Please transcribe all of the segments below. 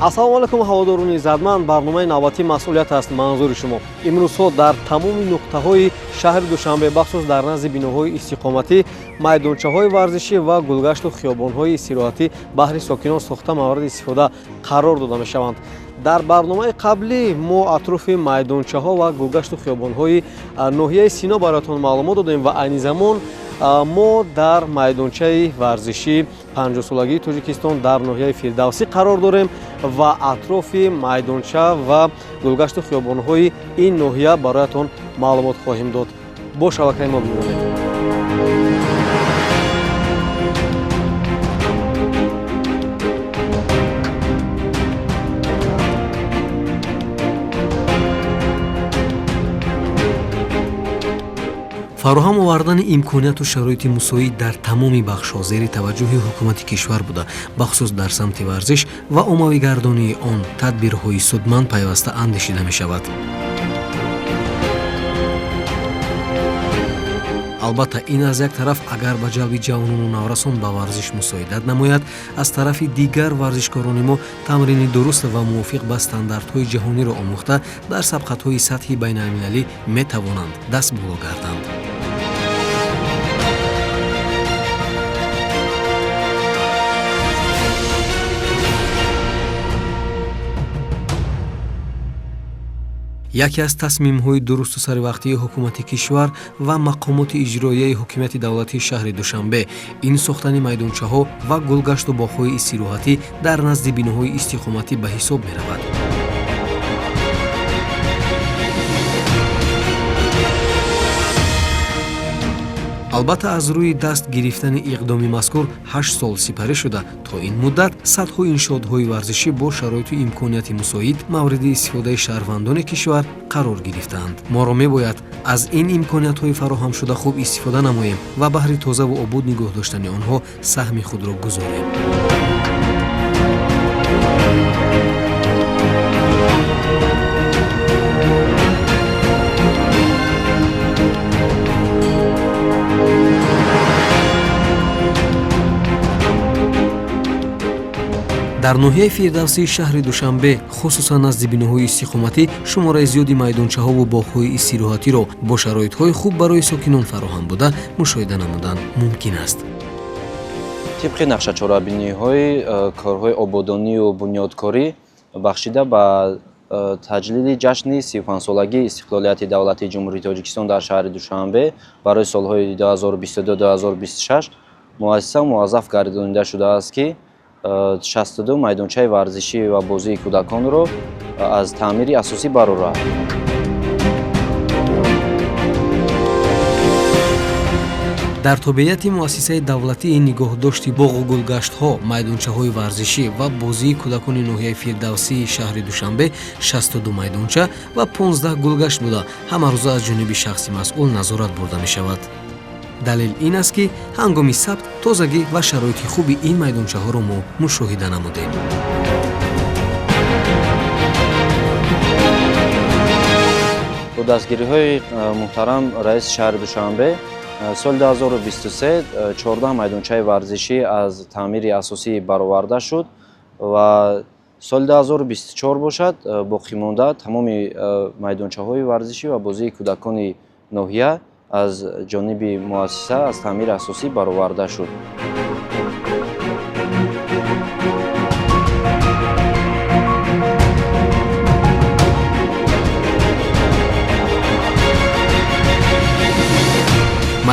Ассалому алайкум, ҳаводорони иззатманд. Барномаи навбатии масъулият аст манзури шумо. Имрӯзҳо дар тамоми нуқтаҳои шаҳри Душанбе, бахусус дар назди биноҳои истиқоматӣ, майдончаҳои варзишӣ ва гулгашту хиёбонҳои истироҳатӣ баҳри сокинон сохта мавриди истифода қарор дода мешаванд. Дар барномаи қаблӣ мо атрофи майдончаҳо ва гулгашту хиёбонҳои ноҳияи Сино бароятон маълумот додем ва айни замон мо дар майдончаи варзишии 50-солагии Тоҷикистон дар ноҳияи Фирдавсӣ қарор дорем ва атрофи майдонча ва гулгашту хиёбонҳои ин ноҳия бароятон маълумот хоҳем дод. Бо шабакаи мо бимонед. Фароҳам овардани имконияту шароити мусоид дар тамоми бахшҳо зери таваҷҷӯҳи ҳукумати кишвар буда, бахусус дар самти варзиш ва оммавигардонии он тадбирҳои судманд пайваста андешида мешавад. Албатта, ин аз як тараф агар ба ҷалби ҷавонону наврасон ба варзиш мусоидат намояд, аз тарафи дигар варзишкорони мо тамрини дуруст ва мувофиқ ба стандартҳои ҷаҳониро омӯхта дар сабқатҳои сатҳи байналмилалӣ метавонанд даст боло гарданд. Яке аз тасмимҳои дурусту саривақтии ҳукумати кишвар ва мақомоти иҷроияи ҳокимияти давлатии шаҳри Душанбе ин сохтани майдончаҳо ва гулгашту боғҳои истироҳатӣ дар назди биноҳои истиқоматӣ ба ҳисоб меравад. Албатта, аз рӯи даст гирифтани иқдоми мазкур 8 сол сипарӣ шуда, то ин муддат садҳо иншоотҳои варзишӣ бо шароиту имконияти мусоид мавриди истифодаи шаҳрвандони кишвар қарор гирифтаанд. Моро мебояд аз ин имкониятҳои фароҳамшуда хуб истифода намоем ва баҳри тозаву обуд нигоҳ доштани онҳо саҳми худро гузорем. Дар ноҳияи Фирдавсии шаҳри Душанбе, хусусан назди биноҳои истиқоматӣ, шумораи зиёди майдончаҳову боғҳои истироҳатиро бо шароитҳои хуб барои сокинон фароҳам буда мушоҳида намудан мумкин аст. Тибқи нақшачорабиниҳои корҳои ободонию бунёдкорӣ бахшида ба таҷлили ҷашни 35-солагии истиқлолияти давлатии Ҷумҳурии Тоҷикистон дар шаҳри Душанбе барои солҳои 2022-2026 муассиса муваззаф гардонида шудааст, ки 62 майдончаи варзишӣ ва бозии кӯдаконро аз таъмири асосӣ барорад. Дар тобеияти муассисаи давлатии нигоҳдошти боғу гулгаштҳо, майдончаҳои варзишӣ ва бозии кӯдакони ноҳияи Фирдавсии шаҳри Душанбе 62 майдонча ва 15 гулгашт буда, ҳамарӯза аз ҷониби шахси масъул назорат бурда мешавад. Далел ин аст, ки ҳангоми сабт тозагӣ ва шароити хуби ин майдончаҳоро мо мушоҳида намудем. Бо дастгириҳои муҳтарам раиси шаҳри Душанбе соли 2023 14 майдончаи варзишӣ аз таъмири асосӣ бароварда шуд ва соли 2024 бошад боқимонда тамоми майдончаҳои варзишӣ ва бозии кӯдакони ноҳия аз ҷониби муассиса аз таъмири асосӣ бароварда шуд.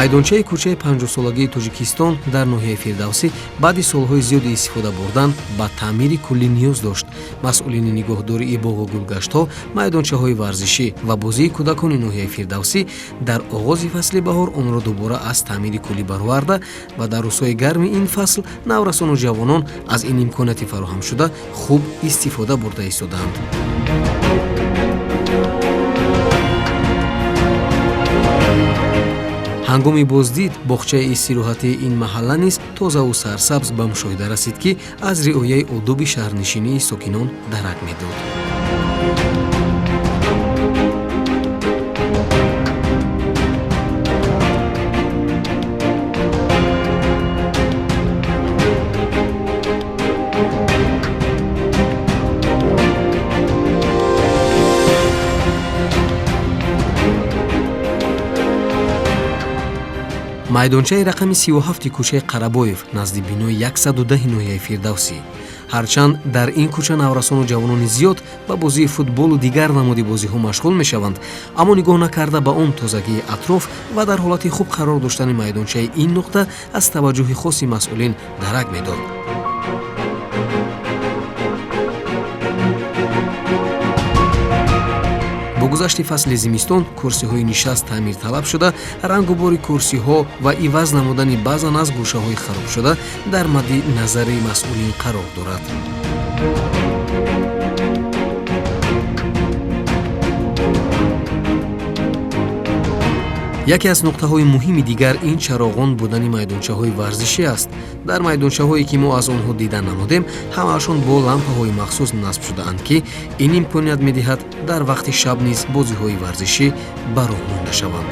Майдончаи кӯчаи 50-солагии Тоҷикистон дар ноҳияи Фирдавсӣ баъди солҳои зиёди истифода бурдан ба таъмири куллӣ ниёз дошт. Масъулини нигоҳдории боғу гулгаштҳо, майдончаҳои варзишӣ ва бозии кӯдакони ноҳияи Фирдавсӣ дар оғози фасли баҳор онро дубора аз таъмири куллӣ бароварда ва дар рӯзҳои гарми ин фасл наврасону ҷавонон аз ин имконияти фароҳамшуда хуб истифода бурда истодаанд. Ҳангоми боздид боғчаи истироҳатии ин маҳалла низ тозаву сарсабз ба мушоҳида расид, ки аз риояи одоби шаҳрнишинии сокинон дарак медод. Майдончаи рақами 37 кӯчаи Қарабоев назди бинои 110 ноҳияи Фирдавсӣ. Ҳарчанд дар ин кӯча наврасону ҷавонони зиёд ба бозии футболу дигар намуди бозиҳо машғул мешаванд, аммо нигоҳ накарда ба он тозагии атроф ва дар ҳолати хуб қарор доштани майдончаи ин нуқта аз таваҷҷӯҳи хоси масъулин дарак медод. Бо гузашти фасли зимистон курсиҳои нишаст таъмирталаб шуда, рангу бори курсиҳо ва иваз намудани баъзан аз гӯшаҳои харобшуда дар мадди назари масъулин қарор дорад. Яке аз нуқтаҳои муҳими дигар ин чароғон будани майдончаҳои варзишӣ аст. Дар майдончаҳое ки мо аз онҳо дида намудем, ҳамаашон бо лампаҳои махсус насб шудаанд, ки ин имконият медиҳад дар вақти шаб низ бозиҳои варзишӣ ба роҳ монда шаванд.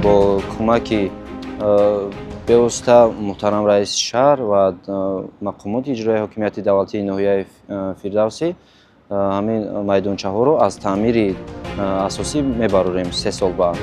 Бо кӯмаки бевосита муҳтарам раиси шаҳр ва мақомоти иҷроияи ҳокимияти давлатии ноҳияи Фирдавсӣ ҳамин майдончаҳоро аз таъмири асосӣ мебарорем 3 сол баъд.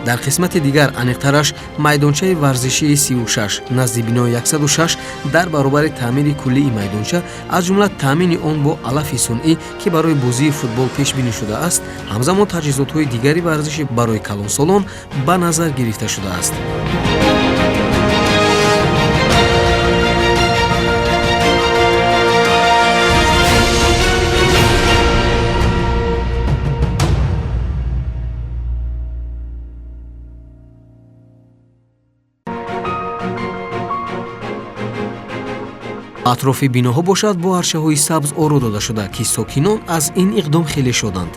Дар қисмати дигар, аниқтараш майдончаи варзишии 36 назди бинои 106, дар баробари таъмири куллии майдонча, аз ҷумла таъмини он бо алафи сунъӣ, ки барои бозии футбол пешбинӣ шудааст, ҳамзамон таҷҳизотҳои дигари варзишӣ барои калонсолон ба назар гирифта шудааст. Атрофи биноҳо бошад бо арчаҳои сабз оро дода шуда, ки сокинон аз ин иқдом хеле шоданд.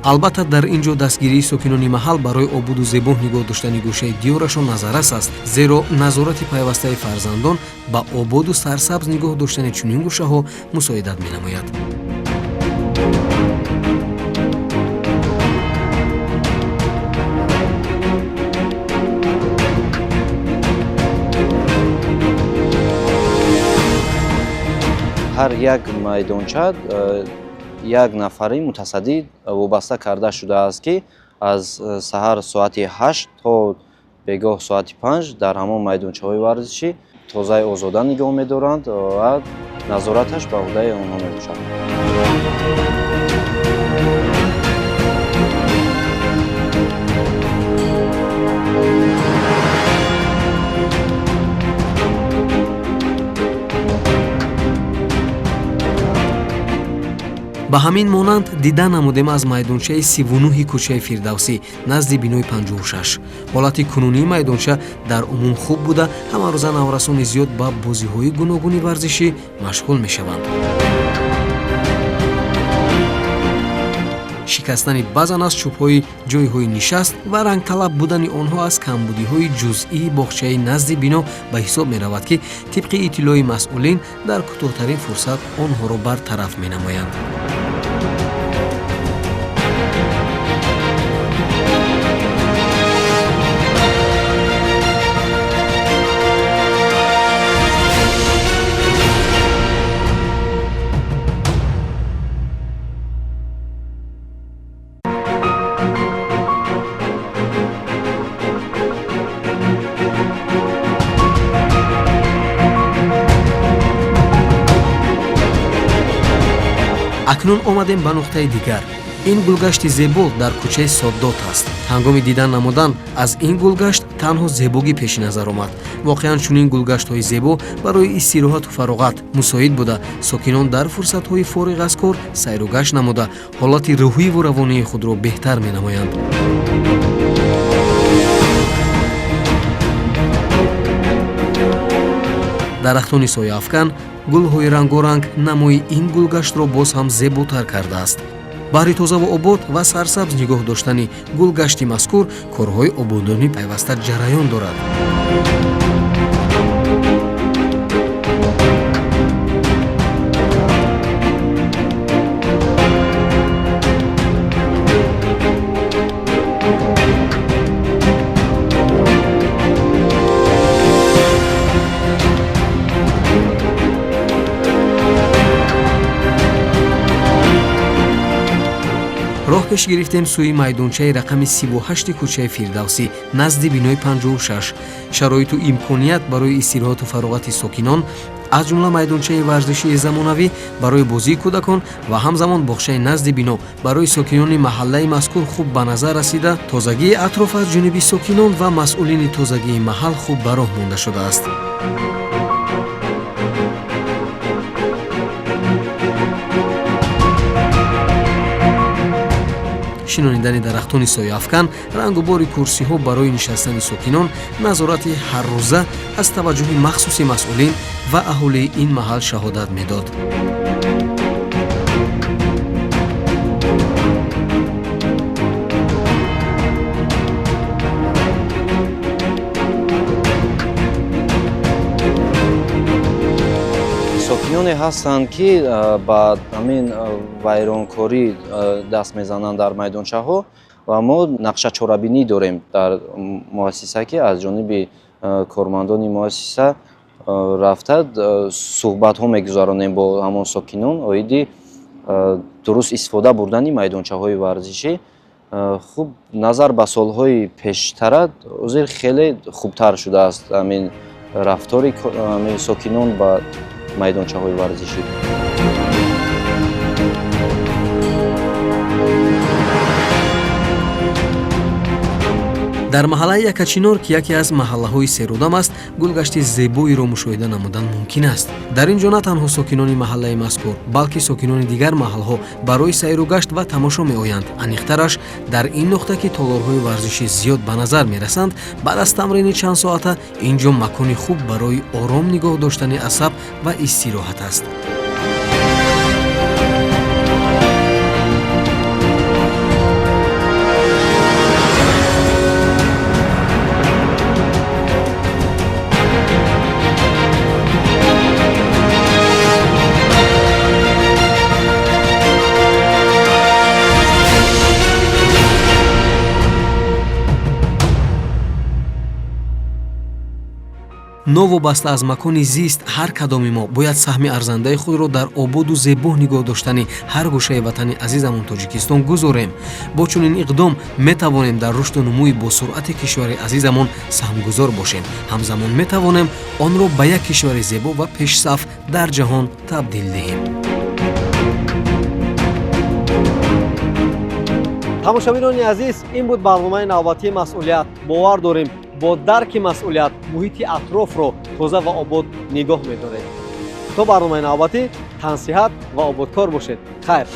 Албатта, дар ин ҷо дастгирии сокинони маҳал барои обуду зебо нигоҳ доштани гӯшаи диёрашон назаррас аст, зеро назорати пайвастаи фарзандон ба ободу сарсабз нигоҳ доштани чунин гӯшаҳо мусоидат менамояд. Ҳар як майдонча як нафари мутасаддӣ вобаста карда шудааст, ки аз саҳар соати 8 то бегоҳ соати 5 дар ҳамон майдончаҳои варзишӣ тозаи озода нигоҳ медоранд ва назораташ ба ӯҳдаи онҳо мебошад. Ба ҳамин монанд дида намудем аз майдончаи 39 кӯчаи Фирдавсӣ назди бинои 56. Ҳолати кунунии майдонча дар умум хуб буда, ҳамарӯза наврасони зиёд ба бозиҳои гуногуни варзишӣ машғул мешаванд. Шикастани баъзан аз чӯбҳои ҷойҳои нишаст ва рангталаб будани онҳо аз камбудиҳои ҷузъии боғчаи назди бино ба ҳисоб меравад, ки тибқи иттилои масъулин дар кӯтоҳтарин фурсат онҳоро бартараф менамоянд. Акнун омадем ба нуқтаи дигар. Ин гулгашти зебо дар кӯчаи Соддот аст. Ҳангоми дидан намудан аз ин гулгашт танҳо зебогӣ пеши назар омад. Воқеан чунин гулгаштҳои зебо барои истироҳату фароғат мусоид буда, сокинон дар фурсатҳои фориғ аз кор сайру гашт намуда, ҳолати рӯҳиву равонии худро беҳтар менамоянд. Дарахтони сояафкан, гулҳои рангоранг намои ин гулгаштро боз ҳам зеботар кардааст. Баҳри тозаву обод ва сарсабз нигоҳ доштани гулгашти мазкур корҳои ободонӣ пайваста ҷараён дорад. Роҳ пеш гирифтем сӯи майдончаи рақами 38 кӯчаи Фирдавсӣ, назди бинои 56. Шароиту имконият барои истироҳату фароғати сокинон, аз ҷумла майдончаи варзишии замонавӣ барои бозии кӯдакон ва ҳамзамон боғчаи назди бино барои сокинони маҳаллаи мазкур хуб ба назар расида, тозагии атроф аз ҷониби сокинон ва масъулини тозагии маҳал хуб ба роҳ монда шудааст. Шинонидани дарахтони сояафкан, рангу бори курсиҳо барои нишастани сокинон, назорати ҳаррӯза аз таваҷҷӯҳи махсуси масъулин ва аҳолии ин маҳал шаҳодат медод. Сокиноне ҳастанд, ки ба ҳамин вайронкорӣ даст мезананд дар майдончаҳо, ва мо нақша чорабинӣ дорем дар муассиса, ки аз ҷониби кормандони муассиса рафта суҳбатҳо мегузаронем бо ҳамон сокинон оиди дуруст истифода бурдани майдончаҳои варзишӣ. Хуб, назар ба солҳои пештара, ҳозир хеле хубтар шудааст ҳамин рафтори сокинон ба майдончаҳои варзишӣ. Дар маҳаллаи Якачинор, ки яке аз маҳаллаҳои серодам аст, гулгашти зебоеро мушоҳида намудан мумкин аст. Дар ин ҷо на танҳо сокинони маҳаллаи мазкур, балки сокинони дигар маҳалҳо барои сайру гашт ва тамошо меоянд. Аниқтараш, дар ин нуқта, ки толорҳои варзишӣ зиёд ба назар мерасанд, баъд аз тамрини чанд соата ин ҷо макони хуб барои ором нигоҳ доштани асаб ва истироҳат аст. Новобаста аз макони зист, ҳар кадоми мо бояд саҳми арзандаи худро дар ободу зебо нигоҳ доштани ҳар гӯшаи ватани азизамон Тоҷикистон гузорем. Бо чунин иқдом метавонем дар рушду нумӯи босуръати кишвари азизамон саҳмгузор бошем. Ҳамзамон метавонем онро ба як кишвари зебо ва пешсаф дар ҷаҳон табдил диҳем. Тамошобинони азиз, ин буд барномаи навбатии «Масъулият». Бовар дорем, бо дарки масъулият муҳити атрофро тоза ва обод нигоҳ медоред. То барномаи навбатӣ тансиҳат ва ободкор бошед. Хайр.